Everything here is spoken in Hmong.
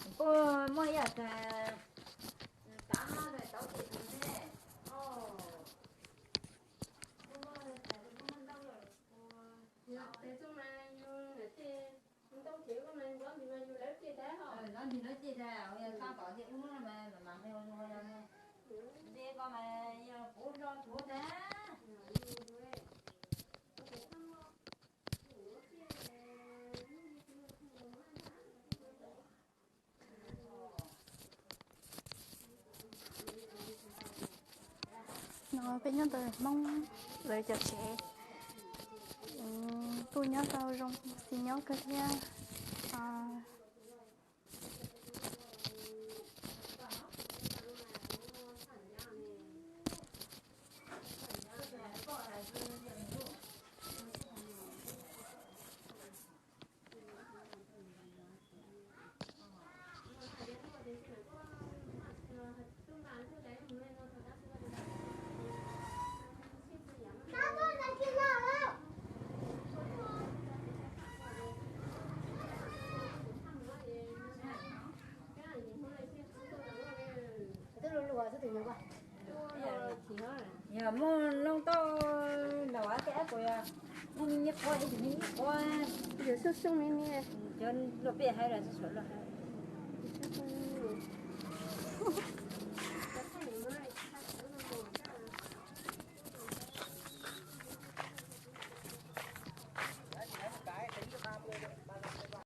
Kuj muaj ib yam tas, tav no tau ces tus ne. Ntau ntsis lawv cem tag, yog txaj tod ces ub no mas mam mam qhia ua luag yog ne. Ntshe koj mas yog kuv nrog thuav tag. No peb nyob ntawm Hmoob lawv cov tsev, kuj nyob tau zoo, tsis nyob kawg thiab. Yog muaj noog tauj los tej ab puas yog, muaj me nyuam quav, ib tug me nyuam quav, cov luaj pej hais los xov luaj hais.